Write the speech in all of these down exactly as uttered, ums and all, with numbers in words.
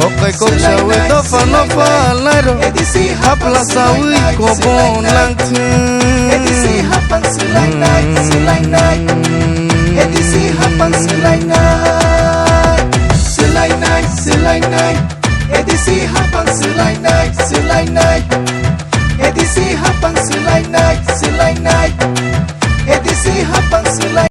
Thokai kok sawi dophano phalai rw. Hapla sawi kobo nangthwng. A D C hapang swlainai, swlainai. A D C hapang swlainai. Swlainai, swlainai. A D C hapang swlainai, swlainai. A D C hapang swlainai, swlainai. A D C hapang swlai-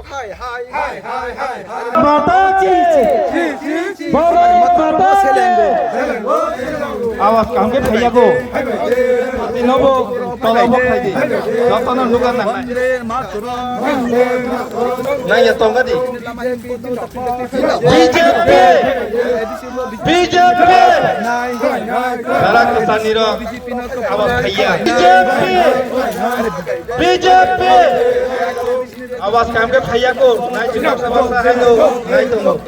Hai, hai, hai, hai, hai, hai. Mata ki! Bharat Mata ki! Awas kaham khe phaiya go. Tinobo, tolobo khaidi. Jotono nugar nangnai. Nang ya tongga di. B J P! B J P! Dara kwchani rok. Awas phaiya. B J P! B J P! Awas kaham khe phaiya ko, nai chwng baksa baksa hai no, nai tongo.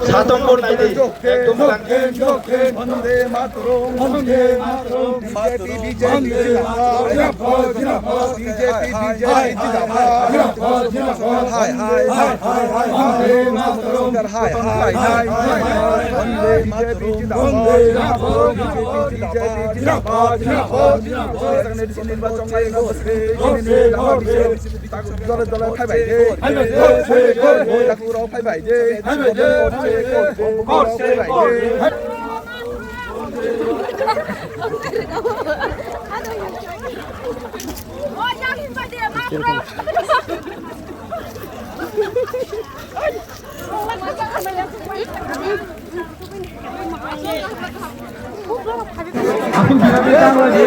Satung bo nai di, ekdom tang. Vande Mataram, Vande Mataram, B J P jindabad, B J P, B J P jindabad, hai, hai, hai, hai, hai, Vande Mataram, hai, hai, hai, hai, Vande Mataram, jindabad, B J P jindabad, jindabad, jindabad. Dole dole phaibai de. Phaibai de. Phaibai de. Phaibai de. Aswk birani tanglaidi.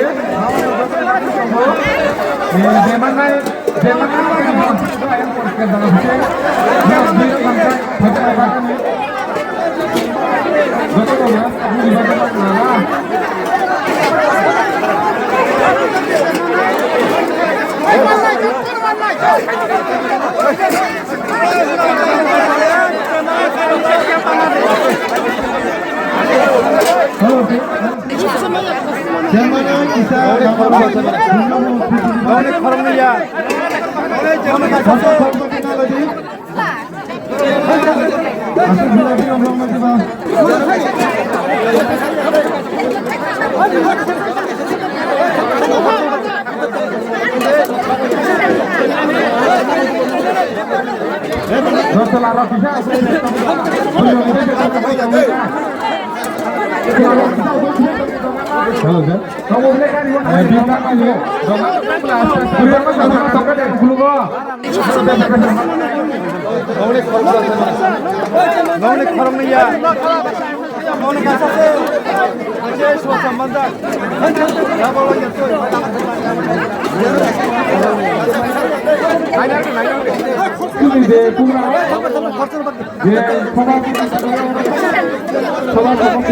Eh, bemanai, bemanai bagwi no, ayang poriskar jaga hwnkhe. Joto no, joto no, joto no. Hello, sir. Nongni khoroknwi ya. Nongni kaisa se. Kaisa se sosa manjak. Ya bolo ya tui. Nai nai nai nai. Tumi de kuma. Je khorok. Khorok khorok.